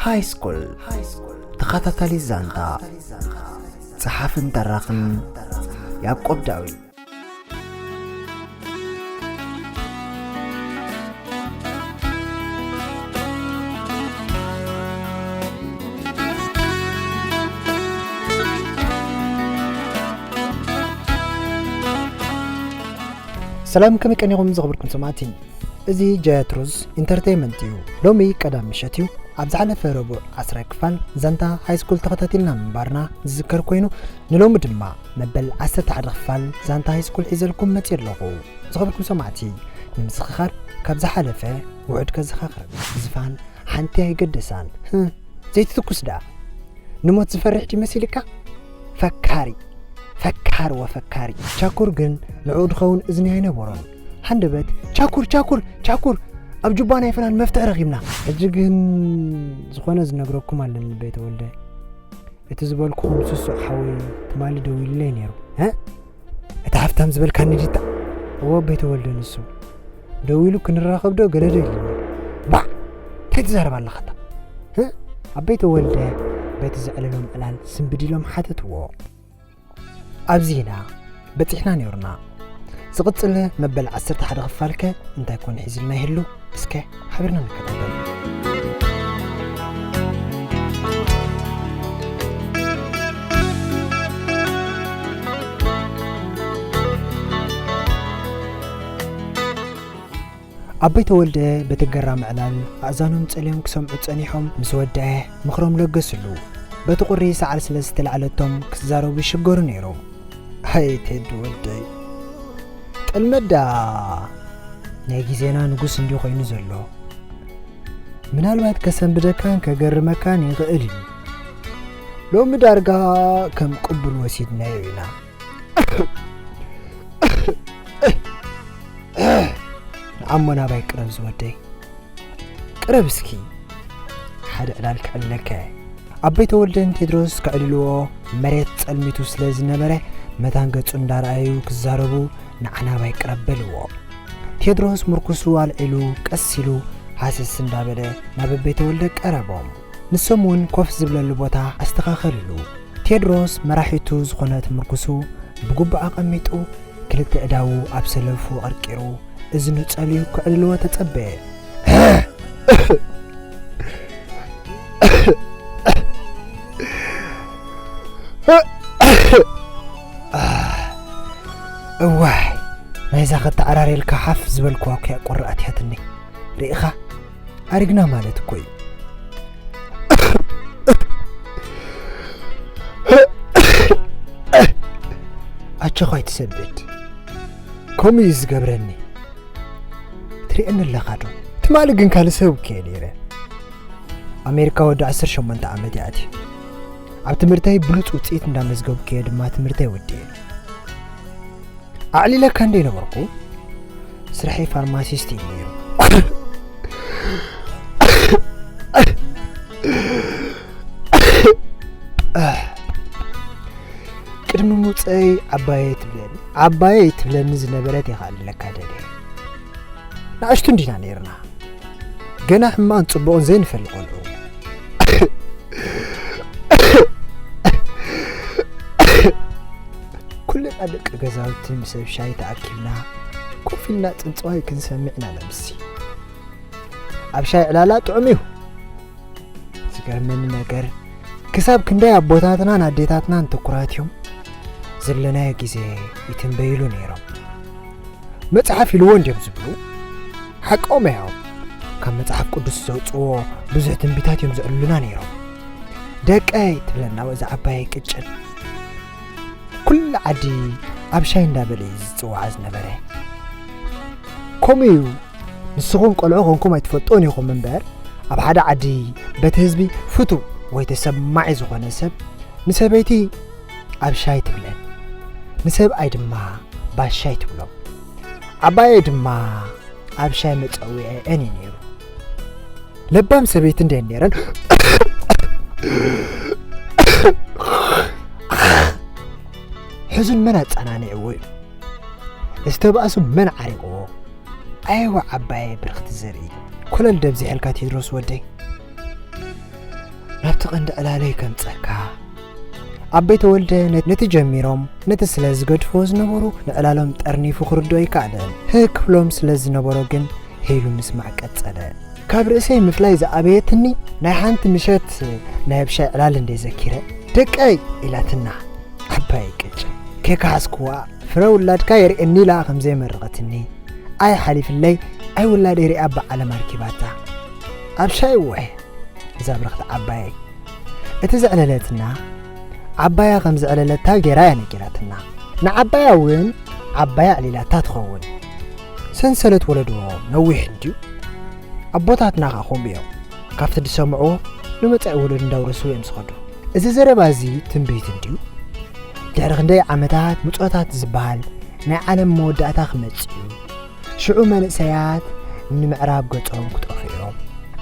ሃይ ስኩል ተኸታታሊ ዛንታ፣ ጸሓፍን ተራኽን ያዕቆብ ዳዊት። ሰላም፣ ከመይ ቀኒኹም ዝኽብርኩም ሰማዕቲ? እዚ ጀትሩዝ ኢንተርቴይመንት እዩ። ሎሚ ቀዳም ምሸት እዩ። ኣብ ዝሓለፈ ረቡዕ ዓስራይ ክፋል ዛንታ ሃይስኩል ተኸታቲልና ምንባርና ዝዝከር ኮይኑ፣ ንሎሚ ድማ መበል ዓሰርተ ሓደ ክፋል ዛንታ ሃይስኩል ሒዘልኩም መፅእ ኣለኹ። ዝኸበርኩም ሰማዕቲ፣ ንምዝኽኻር ካብ ዝሓለፈ ውዕድ ከዘኻኽረና። ዝፋን ሓንቲ ኣይገደሳን። ህም፣ ዘይትትኩስ ደኣ። ንሞት ዝፈርሕ ድዩ መሲልካ? ፈካሪ፣ ፈካሪ ወፈካሪ። ቻኩር ግን ንዕኡ ድኸውን እዝኒ ኣይነበሮን። ሃንደበት፣ "ቻኩር፣ ቻኩር፣ ቻኩር፣ ኣብ ጁባ ናይ ፍናን መፍትሒ ረኺብና!" ሕጂ ግን ዝኾነ ዝነግረኩም ኣለኒ ቤተ ወልደ። እቲ ዝበልኩኹም ስሱዕ ሓወይ ትማሊ ደዊሉለይ ነይሩ። እ? እቲ ሃፍታም ዝበልካኒ ዲታ? እወ ቤተ ወልደ ንሱ። ደዊሉ ክንራኸብ ዶ ገለ ዶ ኢሉኒ። ባዕ! እንታይ ትዛረብ ኣለኻታ? እ? ኣበይ ተወልደ? በቲ ዘዕለሎም ዕላል ስንብድ ኢሎም ሓተትዎ። ኣብዚ ኢና በጺሕና ነይርና። ዝቕጽል መበል ዓሰርተ ሓደ ክፋልከ እንታይ ኮን ሒዝልና ይህሉ? እስከ ሓቢርና ንከታተል። ኣቦይ ተወልደ በቲ ገራሚ ዕላል ኣእዛኖም ጸልዮም ክሰምዑ ጸኒሖም ምስ ወደአ ምኽሮም ለገስሉ። በቲ ቁሪ ሰዓል ስለ ዝተላዕለቶም ክዛረቡ ይሽገሩ ነይሮም። ኣይ ቴዲ ወደይ፣ ጥልመት ደኣ ናይ ግዜና ንጉስ እንድዩ ኮይኑ ዘሎ። ምናልባት ከሰንብደካን ከገርመካን ይኽእል እዩ። ሎሚ ዳርጋ ከም ቅቡል ወሲድናዮ ኢና። ንዓሞ ናባይ ቅረብ ዝወደይ። ቅረብ እስኪ፣ ሓደ ዕላል ክዕልለካ እየ። ኣቦይ ተወልደን ቴድሮስ ክዕልልዎ መሬት ጸልሚቱ ስለ ዝነበረ፣ መታን ገጹ እንዳረኣዩ ክዛረቡ፣ "ንዓ ናባይ ቅረብ" በልዎ። ቴድሮስ ምርኩሱ ኣልዒሉ ቀስ ኢሉ ሃሰስ እንዳበለ ናብ ኣቦይ ተወልደ ቀረቦም። ንሶም እውን ኮፍ ዝብለሉ ቦታ ኣስተኻኸልሉ። ቴድሮስ መራሒቱ ዝኾነት ምርኩሱ ብጉቡእ ኣቐሚጡ፣ ክልተ ኣእዳዉ ኣብ ሰለፉ ኣቐርቂሩ፣ እዝኑ ጸልዩ ክዕልልዎ ተጸበየ። እዋይ፣ ናይዛ ኸተዓራርየልካ ሓፍ ዝበልክዋ እኮ እያ ቁሪ ኣትያትኒ። ርኢኻ? ኣሪግና ማለት እኮ እዩ። ኣቸዃይ ትሰብድ። ከምኡ እዩ ዝገብረኒ። ትርእየኒ ኣለኻ ዶ? ትማሊ ግን ካልእ ሰብ እኮ እየ ነይረ። ኣሜሪካ ወዲ ዓሰርተ ሸሞንተ ዓመት እየ ኣትየ። ኣብ ትምህርተይ ብሉጽ ውጽኢት እንዳመዝገብኩ እየ ድማ ትምህርተይ ወዲኤ። ኣዕሊለካ እንደ ነበርኩ፣ ስርሐይ ፋርማሲስት እዩ ነይሩ። ቅድሚ ምውፀይ ዓባየይ ትብለኒ፣ ዓባየይ ትብለኒ ዝነበረት እየ ከዕልለካ ደልየ። ንኣሽቱ እንዲና ነይርና። ገና ሕማቕን ጽቡቕን ዘይንፈልጥ ቆልዑ። ኩልና ደቂ ገዛውቲ ምስ ኣብ ሻሂ ተኣኪብና ኮፍ ኢልና ጽንጽዋይ ክንሰምዕ ኢና ነምሲ። ኣብ ሻሂ ዕላላ ጥዑም እዩ። ዝገርመኒ ነገር፣ ክሳብ ክንደይ ኣቦታትናን ኣዴታትናን ትኩራት እዮም፣ ዘለናዮ ግዜ ይትንበይሉ ነይሮም። መጽሓፍ ኢልዎ እንድዮም ዝብሉ፣ ሓቆም እዮም። ካብ መጽሓፍ ቅዱስ ዘውጽዎ ብዙሕ ትንቢታት እዮም ዘዕልሉና ነይሮም። "ደቀይ" ትብለና እዛ ዓባየይ ቅጭን። ኩሉ ዓዲ ኣብ ሻሂ እንዳበለ እዩ ዝጽዋዓ ዝነበረ። ከምኡ እዩ። ንስኹም ቆልዑ ኮንኩም ኣይትፈልጡን ኢኹም እምበር፣ ኣብ ሓደ ዓዲ በቲ ህዝቢ ፍቱው ወይ ተሰማዒ ዝኾነ ሰብ ንሰበይቲ ኣብ ሻሂ ትብለን፣ ንሰብኣይ ድማ ባሻይ ትብሎም። ዓባየይ ድማ ኣብ ሻሂ መጸውዒዐን እዩ ነይሩ። ለባም ሰበይቲ እንድየን ነይረን። ሕዙን መን ኣጸናኒዕዎ እዩ? ዝተባእሱ መን ዓሪቕዎ? ኣይዋ ዓባየ ብርኽቲ ዘርኢ፣ ኮለል ደብዚሐልካ ቴድሮስ ወደይ። ናብቲ ቀንዲ ዕላለይ ከምጸካ። ኣቦይ ተወልደ ነ-፣ ነቲ ጀሚሮም፣ ነቲ ስለ ዝገድፍዎ ዝነበሩ፣ ንዕላሎም ጠርኒፉ ክርድኦ ኣይከኣለን። ህህ ክብሎም ስለ ዝነበሮ ግን፣ ሄሉ ምስማዕ ቀጸለ። ካብ ርእሰይ ምፍላይ ዝኣበየትኒ፣ ናይ ሓንቲ ምሸት ናይ ኣብ ሻይ ዕላል እንደ ዘኪረ፣ "ደቀይ!" ኢላትና። ዓባይ ቅጭ። ከይከሓስክዋ፣ ፍረ ውላድካ የርእየኒ ኢላ ከም ዘይመረቐትኒ። ኣይ ሓሊፍለይ፣ ኣይ ውላደይ ርእያ ብዓለም ኣርኪባታ። ኣብ ሻይ እወ፣ እዛ ብርኽቲ ዓባየይ። እቲ ዘዕለለትና፣ ዓባያ ከም ዘዕለለታ ጌራ እያ ነጊራትና። ንዓባያ እውን ዓባያ ኣዕሊላታ ትኸውን። ሰንሰለት ወለዶ ነዊሕ እንድዩ። ኣቦታትና ኸኣ ከምኡ እዮም። ካብቲ ዝሰምዕዎ ንመጻኢ ወለዶ እንዳውረሱ እዮም ዝኸዱ። እዚ ዘረባ እዚ ትንቢት እንድዩ። ድሕሪ ክንደይ ዓመታት ምጾታት ዝበሃል ናይ ዓለም መወዳእታ ክመጽእ እዩ። ሽዑ መንእሰያት ንምዕራብ ገጾም ክጠፍኡ እዮም።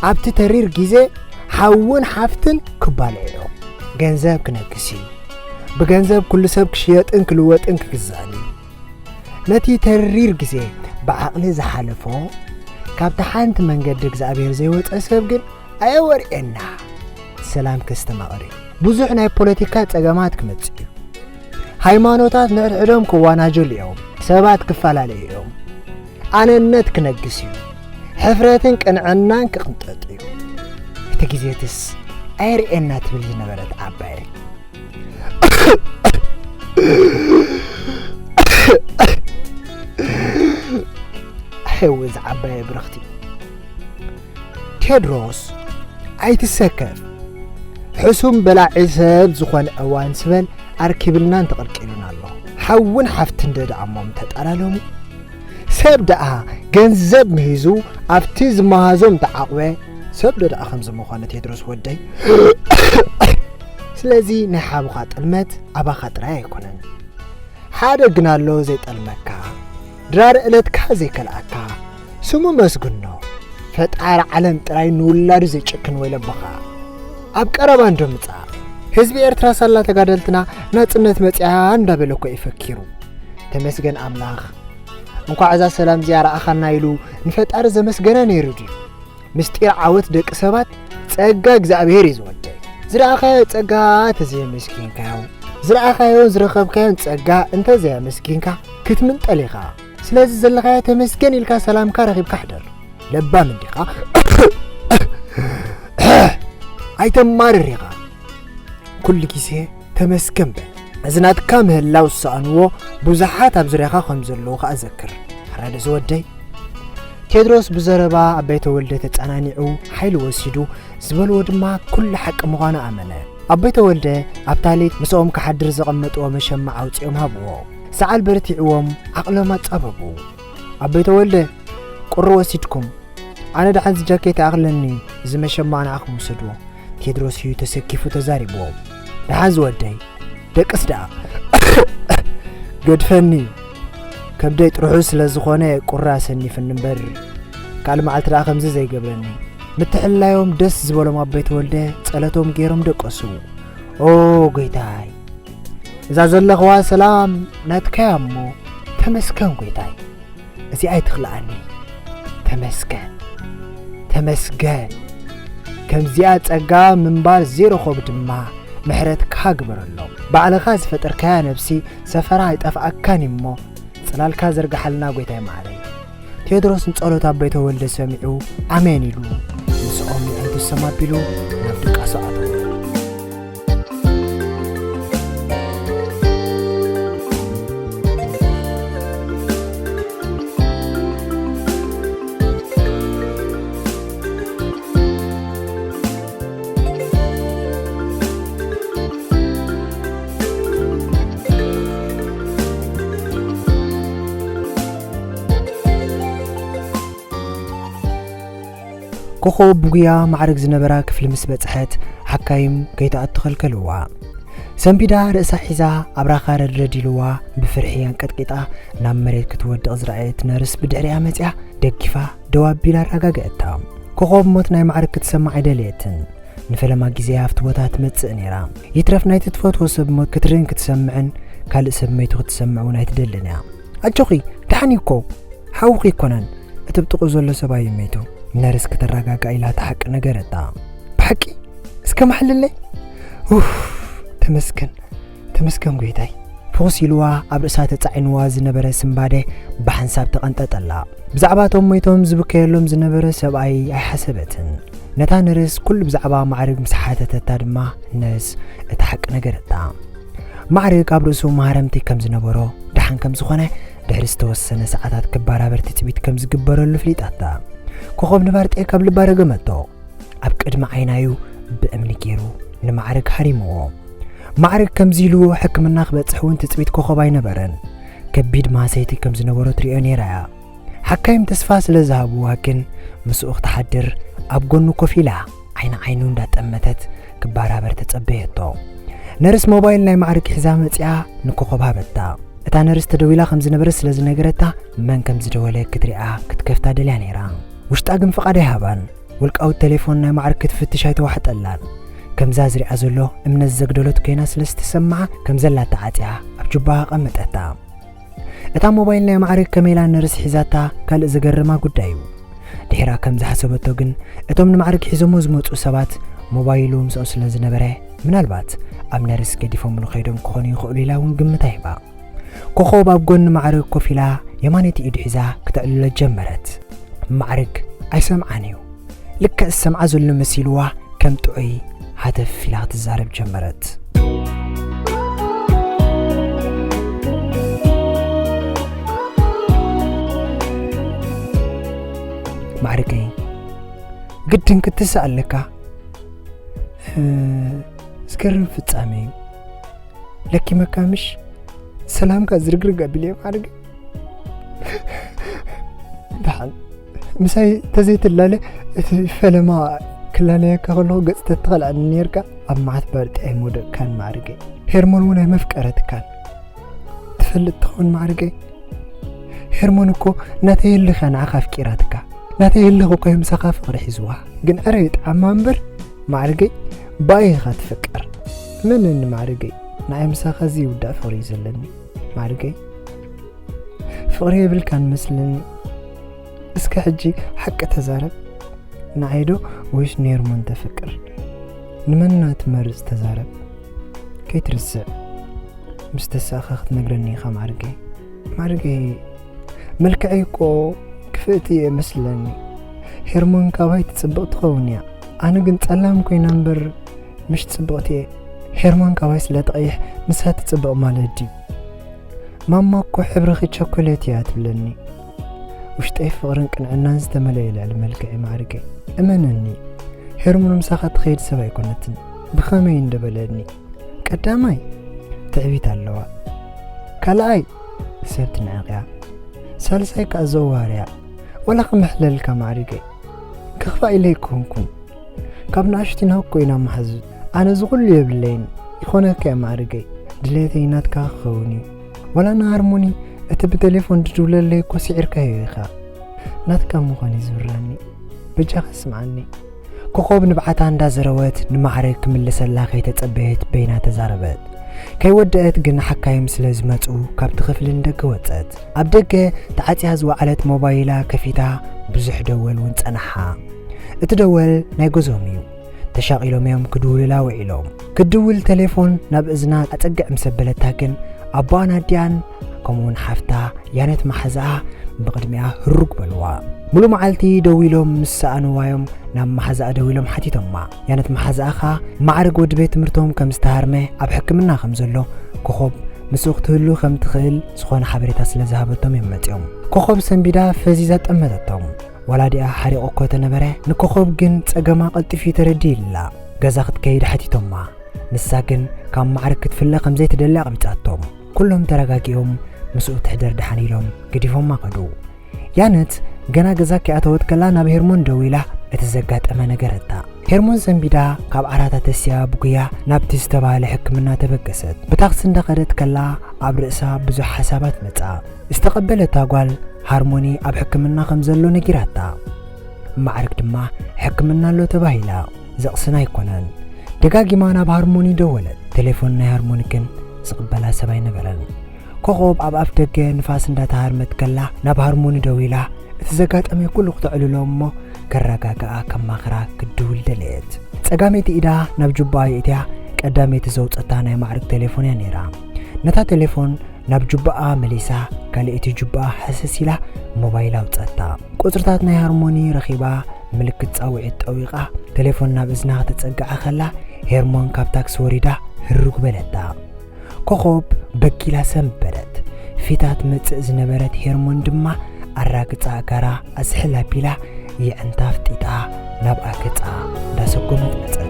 ኣብቲ ተሪር ግዜ ሓውን ሓፍትን ክባልዑ እዮም። ገንዘብ ክነግስ እዩ። ብገንዘብ ኩሉ ሰብ ክሽየጥን ክልወጥን ክግዛእን እዩ። ነቲ ተሪር ግዜ ብዓቕሊ ዝሓለፎ፣ ካብቲ ሓንቲ መንገዲ እግዚኣብሔር ዘይወጸ ሰብ ግን ኣየወርእየና። ሰላም ከስተማቕር እዩ። ብዙሕ ናይ ፖለቲካ ጸገማት ክመጽእ እዩ። ሃይማኖታት ንሕድሕዶም ክዋናጀሉ እዮም። ሰባት ክፈላለዩ እዮም። ኣነነት ክነግስ እዩ። ሕፍረትን ቅንዕናን ክቕንጠጥ እዩ። እቲ ግዜትስ ኣይርእየና ትብል ዝነበረት ዓባየይ። ሕው ዝዓባየ ብርኽቲ። ቴድሮስ፣ ኣይትሰከፍ። ሕሱም በላዒ ሰብ ዝኾነ እዋን ስበል ኣርኪብልናን ተቐልቂሉን ኣሎ። ሓውን ሓፍትን ደኣ እሞ እንተጠላለሙ፣ ሰብ ደኣ ገንዘብ ምሂዙ ኣብቲ ዝመሃዞም ተዓቕበ፣ ሰብ ደኣ ከምዚ ምኾነ ቴድሮስ ወደይ። ስለዚ ናይ ሓውኻ ጥልመት ኣባኻ ጥራይ ኣይኮነን። ሓደ ግን ኣሎ ዘይጠልመካ፣ ድራር ዕለትካ ዘይከልኣካ፣ ስሙ መስግኖ። ፈጣሪ ዓለም ጥራይ ንውላዱ ዘይጭክን ወይለቦኻ። ኣብ ቀረባ እንዶ ምጻእ። ህዝቢ ኤርትራ ሳላ ተጋደልትና ናጽነት መጽያ እንዳበለ እኮ እዩ ፈኪሩ። ተመስገን ኣምላኽ። እንኳዕ እዛ ሰላም እዚኣ ረኣኻና ኢሉ ንፈጣሪ ዘመስገነ ነይሩ ድዩ? ምስጢር ዓወት ደቂ ሰባት ጸጋ እግዚኣብሔር እዩ ዝወደይ። ዝረኣኻዮ ጸጋ እንተዘየመስጊንካዮ፣ ዝረኣኻዮን ዝረኸብካዮን ጸጋ እንተዘየመስጊንካ ክትምንጠል ኢኻ። ስለዚ ዘለኻዮ ተመስገን ኢልካ ሰላምካ ረኺብካ ሕደር። ለባም እንዲኻ። ኣይተማርር ኢኻ። ኩሉ ግዜ ተመስገን በል። እዚ ናትካ ምህላው ዝሰኣንዎ ብዙሓት ኣብ ዙርያኻ ከም ዘለዉ ከኣ ዘክር። ሕራይ ዶ ዝወደይ? ቴድሮስ ብዘረባ ኣባይ ተወልደ ተጸናኒዑ ሓይሊ ወሲዱ ዝበልዎ ድማ ኩሉ ሓቂ ምዃኑ ኣመነ። ኣቦይ ተወልደ ኣብ ታሊት ምስኦም ክሓድር ዘቐመጥዎ መሸማዕ ኣውጺኦም ሃብዎ። ሰዓል በርቲዕዎም ዓቕሎም ኣጻበቡ። ኣቦይ ተወልደ ቁሪ ወሲድኩም፣ ኣነ ደሓን እዚ ጃኬት ይኣኽለኒ፣ እዚ መሸማዕ ንዓኹም ውሰድዎ። ቴድሮስ እዩ ተሰኪፉ ተዛሪብዎም። ደሓን ዝወደይ፣ ደቅስ ደኣ። ገድፈኒ፣ ከብደይ ጥርሑ ስለ ዝኾነ ቁሪ ኣሰኒፍኒ እምበር፣ ካልእ መዓልቲ ደኣ ከምዚ ዘይገብረኒ። ምትሕልላዮም ደስ ዝበሎም ኣቦይ ተወልደ ጸሎቶም ገይሮም ደቀሱ። ኦ ጎይታይ፣ እዛ ዘለኽዋ ሰላም ናትካያ እሞ፣ ተመስገን ጎይታይ። እዚኣ ኣይትኽልኣኒ። ተመስገን፣ ተመስገን። ከምዚኣ ጸጋ ምንባር ዘይረኸቡ ድማ ምሕረትካ ግበረሎም። ባዕልኻ ዝፈጠርካያ ነብሲ ሰፈራ ኣይጠፍኣካን እሞ፣ ጽላልካ ዘርግሓልና ጎይታይ መዓረይ። ቴድሮስ ንጸሎት ኣቦይ ተወልደ ሰሚዑ ኣሜን ኢሉ፣ ምስኦም የዕንቱ ሰም ኣቢሉ ናብ ድቃሱ ኣተወ። ኮኾብ ብጉያ ማዕርግ ዝነበራ ክፍሊ ምስ በጽሐት፣ ሓካይም ከይትኣቱ ከልከልዋ። ሰንቢዳ ርእሳ ሒዛ ኣብራኻ ረድረድ ኢልዋ ብፍርሒ ኣንቀጥቂጣ ናብ መሬት ክትወድቕ ዝረኣየት ነርስ ብድሕሪኣ መጺኣ ደጊፋ ደው ኣቢላ ኣረጋግዐታ። ኮኾብ ሞት ናይ ማዕርግ ክትሰማዕ ኣይደለየትን። ንፈለማ ግዜ ኣብቲ ቦታ ትመጽእ ነይራ። ይትረፍ ናይቲ ትፈትዎ ሰብ ሞት ክትርእን ክትሰምዕን ካልእ ሰብ መይቱ ክትሰምዕ እውን ኣይትደልን እያ። ኣጆኺ፣ ደሓን እዩ እኮ፣ ሓውኺ ኣይኮነን፣ እቲ ብጥቕኡ ዘሎ ሰብኣይ እዩ መይቱ። ነርስ ከተረጋግኣ ኢላ እቲ ሓቂ ነገረታ። ብሓቂ? እስከ ከማሕልለይ። ኡፍ፣ ተመስገን፣ ተመስገን ጎይታይ። ፍኹስ ኢልዋ ኣብ ርእሳ ተጻዒንዋ ዝነበረ ስምባደ ብሓንሳብ ተቐንጠጠላ። ብዛዕባ እቶም ሞይቶም ዝብከየሎም ዝነበረ ሰብኣይ ኣይሓሰበትን። ነታ ነርስ ኩሉ ብዛዕባ ማዕርግ ምስ ሓተተታ ድማ ነርስ እቲ ሓቂ ነገረታ። ማዕርግ ኣብ ርእሱ ማህረምቲ ከም ዝነበሮ፣ ደሓን ከም ዝኾነ፣ ድሕሪ ዝተወሰነ ሰዓታት ክባራበር ትጽቢት ከም ዝግበረሉ ፍሊጣታ። ኮኾብ ንባርጤ ካብ ልባ ረገመቶ። ኣብ ቅድሚ ዓይናዩ ብእምኒ ገይሩ ንማዕርግ ሃሪምዎ። ማዕርግ ከምዚ ኢሉ ሕክምና ክበጽሕ እውን ትጽቢት ኮኾብ ኣይነበረን። ከቢድ ማህሰይቲ ከም ዝነበሮ ትሪኦ ነይራ እያ። ሓካይም ተስፋ ስለ ዝሃብዋ ግን ምስኡ ክትሓድር ኣብ ጎኑ ኮፍ ኢላ ዓይኒ ዓይኑ እንዳጠመተት ክባራበር ተጸበየቶ። ነርስ ሞባይል ናይ ማዕርግ ሒዛ መጺኣ ንኮኾብ ሃበታ። እታ ነርስ ተደዊላ ከም ዝነበረ ስለ ዝነገረታ መን ከም ዝደወለ ክትሪኣ ክትከፍታ ደልያ ነይራ። ውሽጣ ግን ፍቓድ ኣይሃባን። ውልቃዊ ቴሌፎን ናይ ማዕርግ ክትፍትሽ ኣይተዋሕጠላን። ከምዛ ዝሪኣ ዘሎ እምነት ዘግደሎት ኮይና ስለ ዝተሰምዓ ከም ዘላ ተዓጽያ ኣብ ጁባኣ ኣቐመጠታ። እታ ሞባይል ናይ ማዕርግ ከመይላ ነርስ ሒዛታ ካልእ ዘገርማ ጉዳይ እዩ። ድሒራ ከም ዝሓሰበቶ ግን እቶም ንማዕርግ ሒዞሞ ዝመጹ ሰባት ሞባይሉ ምስኦም ስለ ዝነበረ ምናልባት ኣብ ነርስ ገዲፎምሉ ከይዶም ክኾኑ ይኽእሉ ኢላ እውን ግምት ኣይባ። ኮኾብ ኣብ ጎኒ ማዕርግ ኮፍ ኢላ የማነይቲ ኢዱ ሒዛ ክተዕልሎ ጀመረት። ማዕርግ ኣይሰምዓን እዩ። ልክዕ ዝሰምዓ ዘሎ መሲልዋ ከም ጥዑይ ሃተፍ ኢላ ክትዛረብ ጀመረት። ማዕርገይ፣ ግድን ክትስእ ኣለካ። እ፣ ዝገርም ፍጻመ እዩ። ለኪመካ ምሽ? ሰላምካ ዝርግርግ ኣቢለ ማዕርገ። ደሓን ምሳይ ተዘይትላለ እቲ ፈለማ ክላለየካ ከለኹ ገጽ ተትኸልዓኒ ነርካ ኣብ መዓት ባርጢ ኣይምወደቅካን ማዕርገይ። ሄርሞን እውን ኣይመፍቀረትካን። ትፈልጥ ትኸውን ማዕርገይ? ሄርሞን እኮ ናተይ ህልኽ እያ ንዓኻ ኣፍቂራትካ። ናተይ ህልኽ እኮ እዩ ምሳኻ ፍቕሪ ሒዝዋ። ግን ዕረ ይጥዓማ እምበር ማዕርገይ፣ ብኣይ ኢኻ ትፍቀር። እመነኒ ማዕርገይ፣ ንዓይ ምሳኻ ዘይውዳእ ፍቕሪ እዩ ዘለኒ ማዕርገይ። ፍቕሪ የብልካን መስለኒ። እስከ ሕጂ ሓቂ ተዛረብ። ንዓይ ዶ ወይስ ንሄርሞን ተፍቅር? ንመን ኢና ትመርጽ ተዛረብ። ከይትርስዕ። ምስ ተሳእኻ ክትነግረኒ ኢኻ ማዕርገይ። ማዕርገይ፣ መልክዐይ እኮ ክፍእቲ እየ መስለኒ። ሄርሞን ካባይ ትጽብቕ ትኸውን እያ። ኣነ ግን ጸላም ኮይና እምበር ምሽ ጽብቕቲ እየ። ሄርሞን ካባይ ስለ ትቐይሕ ንሳ ትጽብቕ ማለት ድዩ? ማማ እኮ ሕብርኺ ቸኮሌት እያ ትብለኒ። ውሽጠይ ፍቕርን ቅንዕናን ዝተመልአ ልዕሊ መልክዐይ ማዕርገይ። እመነኒ፣ ሄርሞን ምሳኻ ትኸይድ ሰብ ኣይኮነትን። ብኸመይ እንደበለኒ። ቀዳማይ፣ ትዕቢት ኣለዋ። ካልኣይ፣ ሰብ ትንዕቕ እያ። ሳልሳይ ከኣ ዘዋር እያ። ወላ ክምሕለልካ ማዕሪገይ። ከኽፋእ ኢለ ኣይኮንኩን። ካብ ንኣሽቱ ናውኮ ኢና መሓዙት። ኣነ እዚ ኩሉ የብለይን። ይኾነካ እያ ማዕሪገይ። ድሌተይ ናትካ ክኸውን እዩ። ወላ ንሃርሞኒ እቲ ብቴሌፎን ድድውለለይ እኮ ስዒርካዮ ኢኻ። ናትካ ምዃን እዩ ዝብራኒ። በጃኻ ስምዓኒ። ኮኾብ ንብዓታ እንዳዘረወት ንማዕረ ክምልሰላ ከይተጸበየት በይና ተዛረበት። ከይወደአት ግን ሓካይም ስለ ዝመጹ ካብቲ ክፍሊ ንደገ ወጸት። ኣብ ደገ ተዓጽያ ዝወዓለት ሞባይላ ከፊታ ብዙሕ ደወል እውን ጸናሓ። እቲ ደወል ናይ ገዝኦም እዩ። ተሻቒሎም እዮም ክድውሉላ ውዒሎም። ክድውል ቴሌፎን ናብ እዝና ኣጸግዕ ምስ ኣበለታ ግን ኣቦኣን ኣዲኣን ከምኡውን ሓፍታ ያነት መሓዛኣ ብቕድሚኣ ህሩግ በልዋ። ሙሉ መዓልቲ ደዊሎም ምስ ሰኣንዋ እዮም ናብ መሓዛኣ ደዊሎም ሓቲቶማ። ያነት መሓዛኣ ኸኣ ማዕርግ ወዲ ቤት ትምህርቶም ከም ዝተሃርመ ኣብ ሕክምና ከም ዘሎ ኮኾብ ምስኡ ክትህሉ ከም ትኽእል ዝኾነ ሓበሬታ ስለ ዝሃበቶም እዮም መጺኦም። ኮኾብ ሰንቢዳ ፈዚዛ ጠመተቶም። ዋላ ዲኣ ሓሪቑ እኮ ተነበረ፣ ንኮኾብ ግን ጸገማ ቀልጢፉ ተረዲእላ። ገዛ ክትከይድ ሓቲቶማ። ንሳ ግን ካብ ማዕርግ ክትፍለ ከም ዘይትደሊ ኣቕቢጻቶም። ኩሎም ተረጋጊኦም ምስኡ ትሕደር ደሓን ኢሎም ገዲፎማ ከዱ። ያነት ገና ገዛ ከይኣተወት ከላ ናብ ሄርሞን ደዊላ እቲ ዘጋጠመ ነገረታ። ሄርሞን ሰንቢዳ ካብ ዓራታ ተሲኣ ብጉያ ናብቲ ዝተባህለ ሕክምና ተበገሰት። ብታክሲ እንዳኸደት ከላ ኣብ ርእሳ ብዙሕ ሓሳባት መጻ። ዝተቐበለታ ጓል ሃርሞኒ ኣብ ሕክምና ከም ዘሎ ነጊራታ። ማዕርግ ድማ ሕክምና ኣሎ ተባሂላ። ዘቕስን ኣይኮነን። ደጋጊማ ናብ ሃርሞኒ ደወለት። ቴሌፎን ናይ ሃርሞኒ ግን ዝቕበላ ሰብ ኣይነበረን። ኮኾብ ኣብ ኣፍ ደገ ንፋስ እንዳተሃርመት ከላ ናብ ሃርሞኒ ደዊላ እቲ ዘጋጠመ ኩሉ ክተዕልሎ እሞ ከረጋግኣ ከማኽራ ክድውል ደለየት። ጸጋመይቲ ኢዳ ናብ ጁባኣ የእትያ ቀዳመይቲ ዘውጸታ ናይ ማዕርግ ቴሌፎን እያ ነይራ። ነታ ቴሌፎን ናብ ጁባኣ መሊሳ፣ ካልኣይቲ ጁባኣ ሃሰስ ኢላ ሞባይል ኣውጸታ። ቁጽርታት ናይ ሃርሞኒ ረኺባ፣ ምልክት ጻውዒት ጠዊቓ፣ ቴሌፎን ናብ እዝና ከተጸግዓ ከላ፣ ሄርሞን ካብ ታክሲ ወሪዳ ህርግ በለታ። ኮኾብ በኪላ ሰንበደት። ፊታ ትመጽእ ዝነበረት ሄርሞን ድማ ኣራግጻ ኣጋራ ኣስሕል ኣቢላ የዕንታ ኣፍጢጣ ናብኣ ገጻ እንዳሰጎመት መጸት።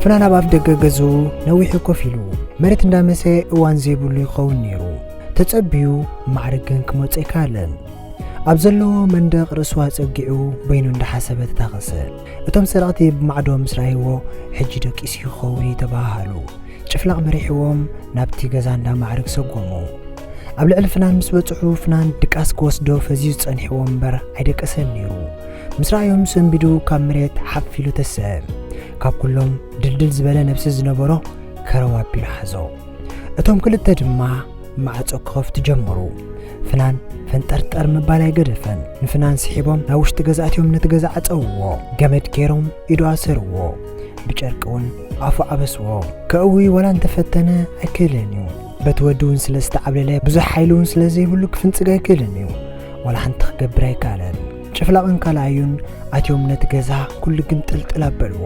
ፍናን ኣብ ኣፍ ደገ ገዝኡ ነዊሑ ኮፍ ኢሉ፣ መሬት እንዳመሰ እዋን ዘይብሉ ይኸውን ነይሩ። ተጸቢዩ ማዕርግ ግን ክመጾ ኣይከኣለን። ኣብ ዘለዎ መንደቕ ርእሱ ኣጸጊዑ በይኑ እንዳሓሰበ ተታኸሰ። እቶም ሰረቕቲ ብማዕዶ ምስ ረኣይዎ፣ "ሕጂ ደቂሱ ይኸውን" እዩ ተባሃሃሉ። ጭፍላቕ መሪሕዎም ናብቲ ገዛ እንዳ ማዕርግ ሰጎሙ። ኣብ ልዕሊ ፍናን ምስ በጽሑ፣ ፍናን ድቃስ ክወስዶ ፈዝዩ ጸኒሕዎ እምበር ኣይደቀሰን ነይሩ። ምስ ረኣዮም ሰንቢዱ ካብ መሬት ሓፍ ኢሉ ተሰአ። ካብ ኩሎም ድልድል ዝበለ ነብሲ ዝነበሮ ከረው ኣቢሉ ሓዞ። እቶም ክልተ ድማ ማዕጾ ክኸፍቱ ጀመሩ። ፍናን ፈንጠርጠር ምባል ኣይገደፈን። ንፍናን ስሒቦም ናብ ውሽጢ ገዛ ኣትዮም ነቲ ገዛ ዓጸውዎ። ገመድ ገይሮም ኢዱ ኣሰርዎ። ብጨርቂ እውን ኣፉ ዓበስዎ። ከእዊ ዋላ እንተፈተነ ኣይክእልን እዩ። በቲ ወዲ እውን ስለ ዝተዓብለለ ብዙሕ ሓይሊ እውን ስለ ዘይብሉ ክፍንጽግ ኣይክእልን እዩ። ዋላ ሓንቲ ክገብር ኣይከኣለን። ጭፍላቕን ካልኣዩን ኣትዮም ነቲ ገዛ ኩሉ ግምጥልጥል ኣበልዎ።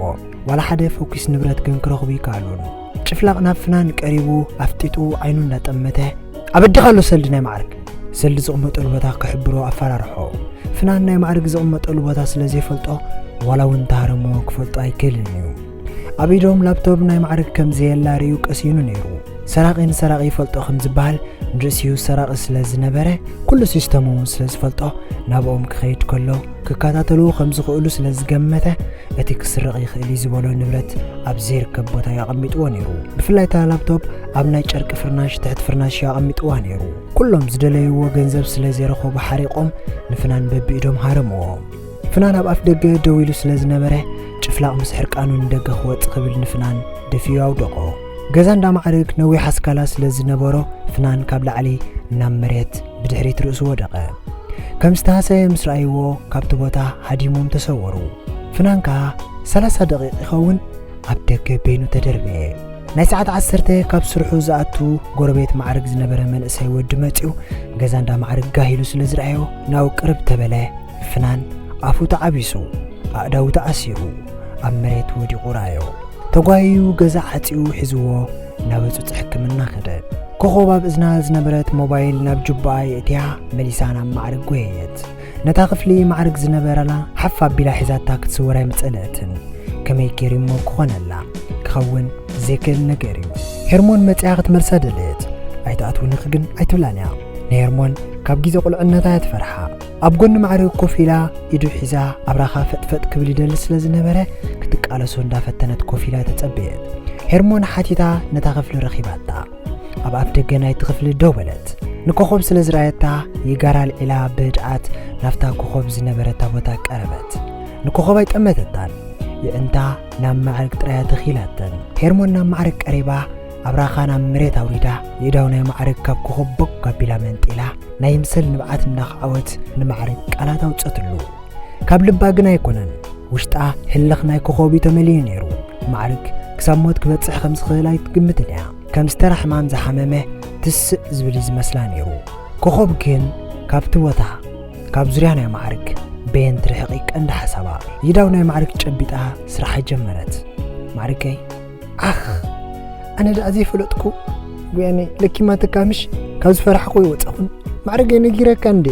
ዋላ ሓደ ፈኲስ ንብረት ግን ክረኽቡ ኣይከኣሉን። ጭፍላቕ ናብ ፍናን ቀሪቡ ኣፍጢጡ ዓይኑ እንዳጠመተ፣ "ኣብ ኣዲኻ ኣሎ ሰልዲ ናይ ማዕርግ?" ሰልዲ ዝቕመጠሉ ቦታ ክሕብሮ ኣፈራርሖ። ፍናን ናይ ማዕርግ ዝቕመጠሉ ቦታ ስለ ዘይፈልጦ፣ ዋላ እውን እንተሃረምዎ ክፈልጦ ኣይክእልን እዩ። ኣብ ኢዶም ላፕቶፕ ናይ ማዕርግ ከም ዘየላ ርእዩ ቀሲኑ ነይሩ። ሰራቒ ንሰራቒ ይፈልጦ ከም ዝበሃል፣ ንርእሲኡ ሰራቒ ስለ ዝነበረ፣ ኩሉ ሲስተሙ እውን ስለ ዝፈልጦ፣ ናብኦም ክኸይድ ከሎ ክከታተልዎ ከም ዝኽእሉ ስለ ዝገመተ፣ እቲ ክስረቕ ይኽእል እዩ ዝበሎ ንብረት ኣብ ዘይርከብ ቦታ እዩ ኣቐሚጥዎ ነይሩ። ብፍላይ እታ ላፕቶፕ ኣብ ናይ ጨርቂ ፍርናሽ ትሕቲ ፍርናሽ እዩ ኣቐሚጥዋ ነይሩ። ኩሎም ዝደለይዎ ገንዘብ ስለ ዘይረኸቡ ሓሪቖም ንፍናን በብኢዶም ሃረምዎ። ፍናን ኣብ ኣፍ ደገ ደው ኢሉ ስለ ዝነበረ፣ ጭፍላቕ ምስ ሕርቃኑ ንደገ ክወጽእ ክብል ንፍናን ደፊኡ ኣውደቖ። ገዛ እንዳ ማዕርግ ነዊሕ ኣስካላ ስለ ዝነበሮ፣ ፍናን ካብ ላዕሊ ናብ መሬት ብድሕሪት ርእሱ ወደቐ። ከም ዝተሃሰየ ምስ ረኣይዎ፣ ካብቲ ቦታ ሃዲሞም ተሰወሩ። ፍናን ከኣ ሰላሳ ደቂቕ ይኸውን ኣብ ደገ በይኑ ተደርበየ። ናይ ሰዓት ዓሰርተ ካብ ስርሑ ዝኣቱ ጎረቤት ማዕርግ ዝነበረ መንእሰይ ወዲ መጺኡ፣ ገዛ እንዳ ማዕርግ ጋህ ኢሉ ስለ ዝረኣዮ፣ ናብኡ ቅርብ ተበለ። ፍናን ኣፉ ተዓቢሱ፣ ኣእዳዉ ተኣሲሩ፣ ኣብ መሬት ወዲቑ ረኣዮ። ተጓይዩ ገዛ ዓጺኡ ሒዝዎ ናብ ህጹጽ ሕክምና ከደ። ኮኾብ ኣብ እዝና ዝነበረት ሞባይል ናብ ጁባኣ የእትያ መሊሳ ናብ ማዕርግ ጎየየት። ነታ ክፍሊ ማዕርግ ዝነበረላ ሓፍ ኣቢላ ሒዛታ ክትስወር ኣይምጸለእትን። ከመይ ገይሩ እሞ ክኾነላ? ክኸውን ዘይክእል ነገር እዩ። ሄርሞን መጺኣ ክትመልሳ ደለየት። "ኣይትኣትውንኺ ግን ኣይትብላን እያ። ንሄርሞን ካብ ግዜ ቁልዕነታ እያ ትፈርሓ። ኣብ ጎኒ ማዕርግ ኮፍ ኢላ ኢዱ ሒዛ ኣብራኻ ፈጥፈጥ ክብል ይደሊ ስለ ዝነበረ ክትቃለሶ እንዳፈተነት ኮፍ ኢላ ተጸበየት። ሄርሞን ሓቲታ ነታ ክፍሊ ረኺባታ። ኣብ ኣፍ ደገ ናይቲ ክፍሊ ደው በለት። ንኮኾብ ስለ ዝረኣየታ ይጋራ ኣልዒላ ብህድኣት ናብታ ኮኾብ ዝነበረታ ቦታ ቀረበት። ንኮኾብ ኣይጠመተታን። የዕንታ ናብ ማዕርግ ጥራያ ተኺላተን። ሄርሞን ናብ ማዕርግ ቀሪባ ኣብራኻ ናብ መሬት ኣውሪዳ የእዳው ናይ ማዕርግ ካብ ኮኾብ ቦግ ኣቢላ መንጢላ ናይ ምሰል ንብዓት እንዳኸዓወት ንማዕርግ ቃላት ኣውጸትሉ። ካብ ልባ ግን ኣይኮነን። ውሽጣ ህልኽ ናይ ኮኾብ እዩ ተመሊኡ ነይሩ። ማዕርግ ክሳብ ሞት ክበጽሕ ከም ዝኽእል ኣይትግምትን እያ። ከም ዝተራ ሕማም ዝሓመመ ትስእ ዝብል እዩ ዝመስላ ነይሩ። ኮኾብ ግን ካብቲ ቦታ፣ ካብ ዙርያ ናይ ማዕርግ በየን ትርሕቕ እዩ ቀንዲ ሓሳባ። ይዳው ናይ ማዕርግ ጨቢጣ ስራሓ ጀመረት። "ማዕርገይ፣ ዓኽ፣ ኣነ ደኣ ዘይፈለጥኩ፣ ወያኔ ለኪማትካ ምሽ፣ ካብ ዝፈራሕኩ ይወጻኹን። ማዕርገይ ነጊረካ እንዴ?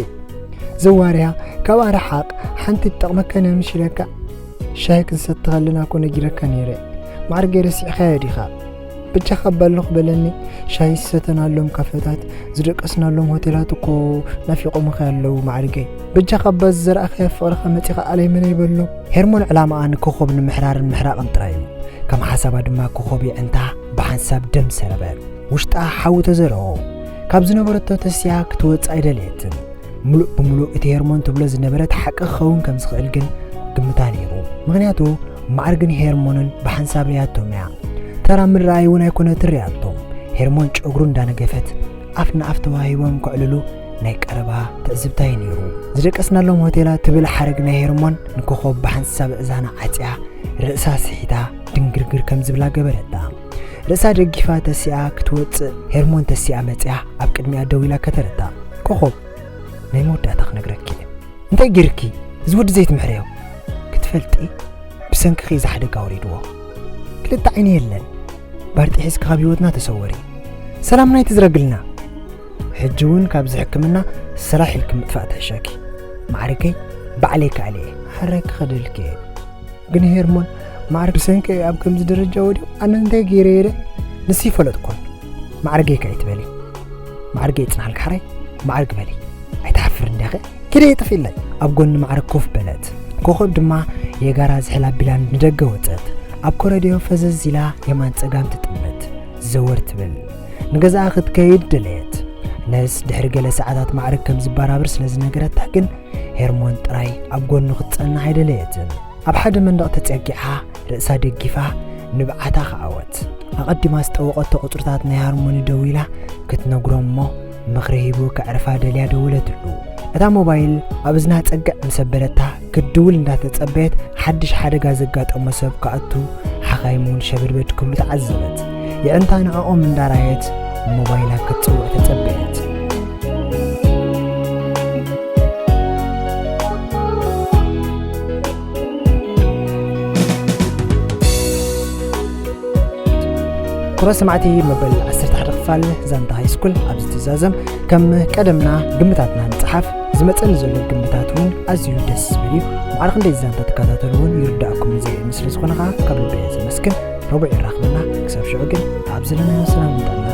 ዘዋርያ፣ ካብኣ ረሓቕ፣ ሓንቲ ትጠቕመካ እያ ምሽ ኢለካ፣ ሻሂ ክንሰቲ ከለና እኮ ነጊረካ ነይረ። ማዕርገይ ረሲዕካዮ ዲኻ? በጃኻ እባ ኣለኹ በለኒ። ሻሂ ዝሰተናሎም ካፈታት፣ ዝደቀስናሎም ሆቴላት እኮ ናፊቖምኻ ኣለዉ ማዕርገይ። በጃኻ እባ ዝዘራእካዮ ፍቕርኻ መጺኻ ኣለይ መነይ በሎ." ሄርሞን ዕላማኣ ንኮኾብ ንምሕራርን ምሕራቕን ጥራይ እዩ። ከም ሓሳባ ድማ ኮኾብ የዕንታ ብሓንሳብ ደም ሰረበ። ውሽጣ ሓዊ ተዘረዎ። ካብ ዝነበረቶ ተስያ ክትወጽእ ኣይደለየትን። ምሉእ ብምሉእ እቲ ሄርሞን ትብሎ ዝነበረት ሓቂ ክኸውን ከም ዝኽእል ግን ግምታ ነይሩ። ምኽንያቱ ማዕርግን ሄርሞንን ብሓንሳብ ርያቶም እያ። ተራ ምርኣይ እውን ኣይኮነትን ርያቶም። ሄርሞን ጨጉሩ እንዳነገፈት ኣፍ ንኣፍ ተዋሂቦም ከዕልሉ ናይ ቀረባ ትዕዝብታይ ነይሩ። ዝደቀስናሎም ሆቴላ ትብል ሓረግ ናይ ሄርሞን ንኮኾብ ብሓንሳብ እዛና ዓጽያ ርእሳ ስሒታ ድንግርግር ከም ዝብላ ገበረታ። ርእሳ ደጊፋ ተሲኣ ክትወጽእ ሄርሞን ተሲኣ መጽያ ኣብ ቅድሚኣ ደው ኢላ ከተረታ። ኮኾብ፣ ናይ መወዳእታ ክነግረኪ እየ። እንታይ ጌርኪ? እዚ ወዲ ዘይትምሕረዮ ክትፈልጢ፣ ብሰንክኺ እዚ ሓደጋ ወሪድዎ። ክልተ ዓይኒ የለን። ባርጢ ሒዝኪ ካብ ህይወትና ተሰወሪ። ሰላምና ኣይትዝረግልና። ሕጂ እውን ካብዚ ሕክምና ሰላሕ ኢልኪ ምጥፋእ ትሕሸኪ። ማዕርገይ ባዕለይ ክኣልየ። ሓራይ ክኸደልኪ እየ። ግን ሄርሞን፣ ማዕርግ ብሰንኪ ኣብ ከምዚ ደረጃ ወዲቑ ኣነ እንታይ ገይረ እየ ደ? ንሱ ይፈለጥኩን። ማዕርገይ ከ ኣይትበሊ። ማዕርገይ ይጽናሕልኪ ሓራይ። ማዕርግ በሊ። ኣይትሓፍርን ዲኺ? ኪደ ይጥፊለይ። ኣብ ጎኒ ማዕርግ ኮፍ በለት። ኮኾብ ድማ የጋራ ዝሕል ኣቢላ ንደገ ወጸት። ኣብ ኮረድዮ ፈዘዝ ኢላ የማን ጸጋም ትጥምት። ዘወር ትብል። ንገዛኣ ክትከይድ ደለየት። ነስ ድሕሪ ገለ ሰዓታት ማዕርግ ከም ዝበራብር ስለ ዝነገረታ ግን ሄርሞን ጥራይ ኣብ ጎኑ ክትጸንሕ ኣይደለየትን። ኣብ ሓደ መንደቕ ተጸጊዓ ርእሳ ደጊፋ ንብዓታ ከኣወት። ኣቐዲማ ዝጠወቐቶ ቁጽርታት ናይ ሃርሞኒ ደዊላ ክትነግሮ እሞ ምኽሪ ሂቡ ከዕርፋ ደልያ ደወለትሉ። እታ ሞባይል ኣብ እዝና ጸግዕ ምስ ኣበለታ ክትድውል እንዳተጸበየት ሓድሽ ሓደጋ ዘጋጠሞ ሰብ ክኣቱ ሓኻይም እውን ሸበድበድ ክብሉ ተዓዘበት። የዕንታ ንዕኦም እንዳራየት ሞባይላ ክትጽውዕ ተጸበየት። ክቡራት ሰማዕቲ፣ መበል ዓሰርተ ሓደ ክፋል ዛንታ ሃይስኩል ኣብዚ ትዛዘም። ከም ቀደምና ግምታትና ንጽሓፍ። ዝመጸኒ ዘሎ ግምታት እውን ኣዝዩ ደስ ዝብል እዩ። ማዕረ ክንደይ ዛንታ ትከታተሉ እውን ይርዳእኩም ዝርኢ ስለ ዝኾነ ኸዓ ካብ ልቢ እየ ዘመስግን። ረቡዕ ይራኽበና። ክሳብ ሽዑ ግን ኣብ ዘለናዮ ሰላም ይጠና።